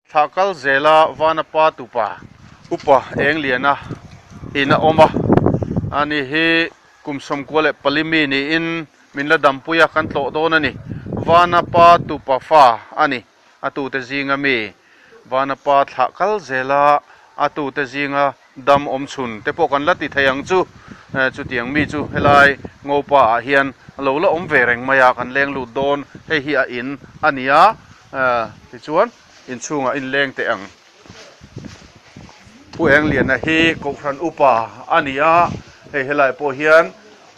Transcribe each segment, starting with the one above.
Thlah kal zela Vanapa tupa upa Engliana in a awm a, ani hi kum 94 mi niin min la dampui a, kan tlawh dawn a ni. Vanapa tupa fa a ni, a tute zinga mi. Vanapa thlah kal zela a tute zinga dam awm chhun te pawh kan la ti thei ang chu. Chutiang mi chu helai Ngopa ah hian a lo la awm ve reng mai a, kan leng lut dawn, hei hi a in a ni a, tichuan. Inchhungah inleng teh ang. Pu Engliana hi Kohhran Upa a ni a, hei helai pawh hian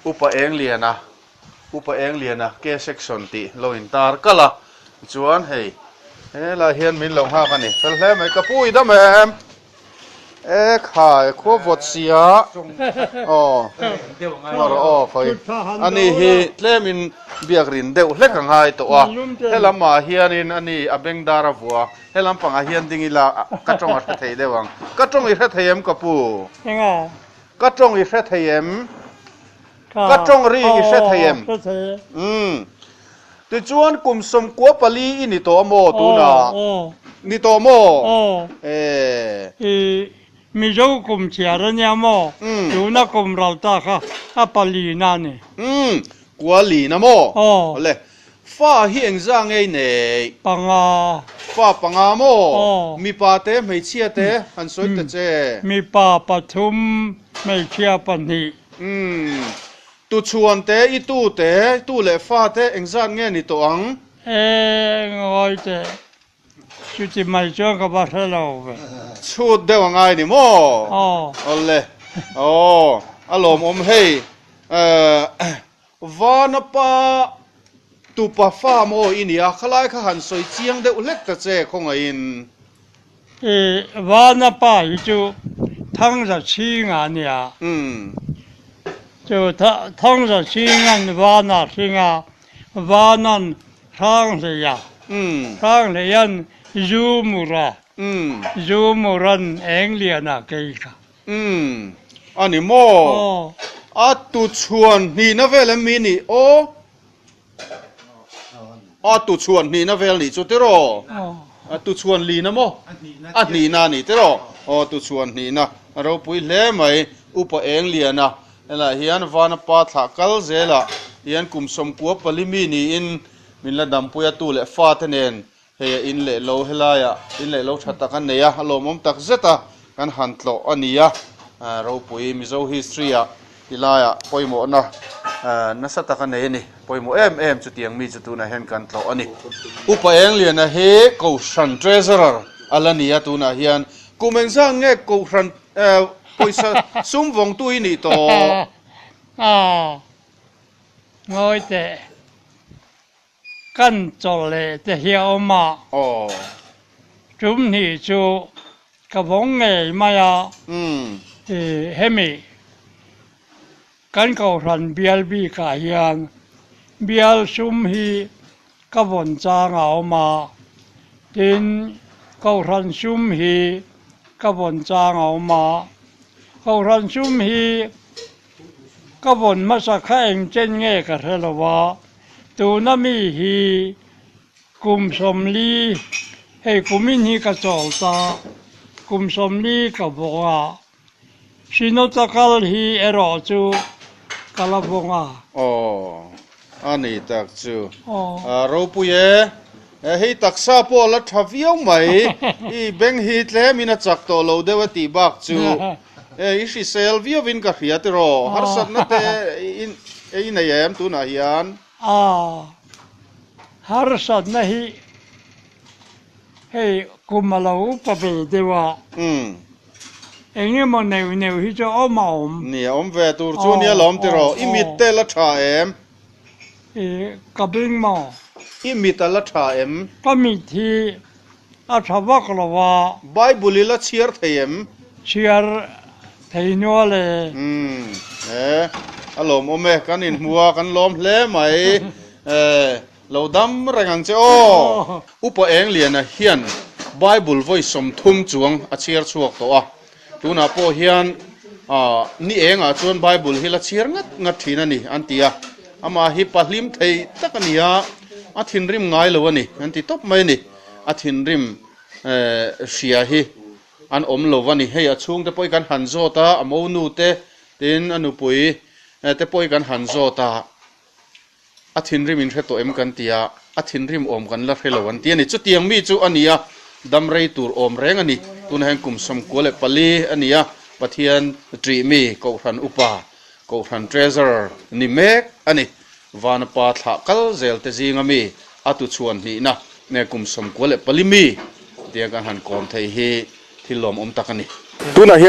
Upa Engliana, Upa Engliana K Section tih lo intar kalh a, tichuan hei helai hian min lo nghak a ni. Fel hle mai, ka pu i dam em? E khai khua vawt sia aw ngaw rawh aw khawi ani hi tlemin biak rin deuh hlek a ngai tawh a helam ah hianin ani a beng dar a vua helam pangah hian ding ila ka tawng a hre thei deuh ang ka tawng i hre thei em ka pu ka tawng i hre thei em ka tawng ri i hre thei em umm Tichuan kum 14 i ni tawh maw tunah? Ni tawh maw? E. I Mizo kum chhiar a nia maw? Tuna kum ral ta kha a palina a ni. Umm, kua lina maw? Awle. Fa hi engzah nge i neih? Panga. Fa panga maw? Mipa te, hmeichhia te han sawi ta che. Mipa pathum, hmeichhia pahnih. Umm, Tuchhuan te, i tu te, tu leh fa te engzat nge ni tawh ang? E, ngawi teh, chuti mai chuan ka va hre lo ve. Chhut deuh a ngai ni maw? Aw. Awle, aw, a lawmawm hei. Vana pa tupa fa maw i nia, khalai kha han sawi chiang deuh hlek ta che khawngaihin. I Vana pa hi chu Thangza chhinga a nia. Chu Thangza chhinga'n Vana hringa, Vana'n Hranghleia, Hranghleia'n Zumura, Zumura'n Engliana kei kha. A ni maw? A tuchhuan hnihna vel em mi nih aw? A tu chhuan hnihna vel nih chu tiraw? A tu chhuan lina maw? A hnihna a ni tiraw? Aw tu chhuan hnihna a ropui hle mai. Upa Engliana helaiah hian Vanapa thlah kal zelah hian kum 94 mi niin min la dampui a tu leh fate nen hei a in leh lo helaiah in leh lo tha tak a nei a, a lawmawm tak zet a kan han tlawh a ni a, ropui Mizo history ah ti laiah pawimawhna nasa tak a nei a ni, pawimawh em em chutiang mi chu tunah hian kan tlawh a ni. Upa Engliana hi Kohhran Treasurer a la ni a tunah hian kum engzat nge Kohhran pawisa sum vawngtu i nih tawh? Ngawi teh. Kan chawlh leh te hi a awm a, tum hnih chu ka vawng ngei mai a, hemi kan kohhran bial bikah hian bial sum hi ka vawn chang a awm a, tin kohhran sum hi ka vawn chang a awm a, kohhran sum hi Ka vawn hmasa kha eng chen nge ka hre lo a, tuna mi hi kum 40, hei kumin hi ka chawl ta, kum 40 ka vawng a, Synod-a kal hi erawh chu ka la vawng a. Aw, a ni tak chu. A ropui e. Hei taksa pawh a la tha viau mai. I beng hi tlemin a chak tawh lo deuh a tih bak chu. E, i hrisel viauin ka hria tiraw? Harsatna te i nei em tunah hian? A, harsatna hi hei kum a lo upa ve deuh a, eng emaw neuh neuh hi chu awm a awm. Ni, a awm ve tur chu nia lawm tiraw? I mit te la tha em? I, ka beng maw? I mit a la tha em? Ka mit hi A tha vak lo a. Bible i la chhiar thei em? Chhiar thei nual e. Umm e, a lawmawm e, kan inhmu a, kan lawm hle mai e, lo dam reng ang che aw. Upa Engliana hian Bible vawi 30 chuang a chhiar chhuak tawh a, tunah pawh hian ni engah chuan Bible hi la chhiar ngat ngat thin a ni an ti a, amah hi pahlim thei tak a ni a, a thinrim ngai lo a ni an ti tawp mai a ni. A thinrim Hria hi an awm lo a ni. Hei a chhungte pawh hi kan han zawt a, a monu te tin a nupui te pawh hi kan han zawt a, a thinrim in hre tawh em kan ti a, a thinrim awm kan la hre lo an ti a ni. Chutiang mi chu a ni a, dam rei tur awm reng a ni. Tunah hian kum 94 a ni a, Pathian ṭih mi Kohhran Upa, Kohhran Treasurer ni mek a ni. Vanapa thlah kal zel te zinga mi a tuchhuan hnihna nge kum 94 mi tia kan han kawm thei hi thil lawmawm tak a ni. Tunah hian.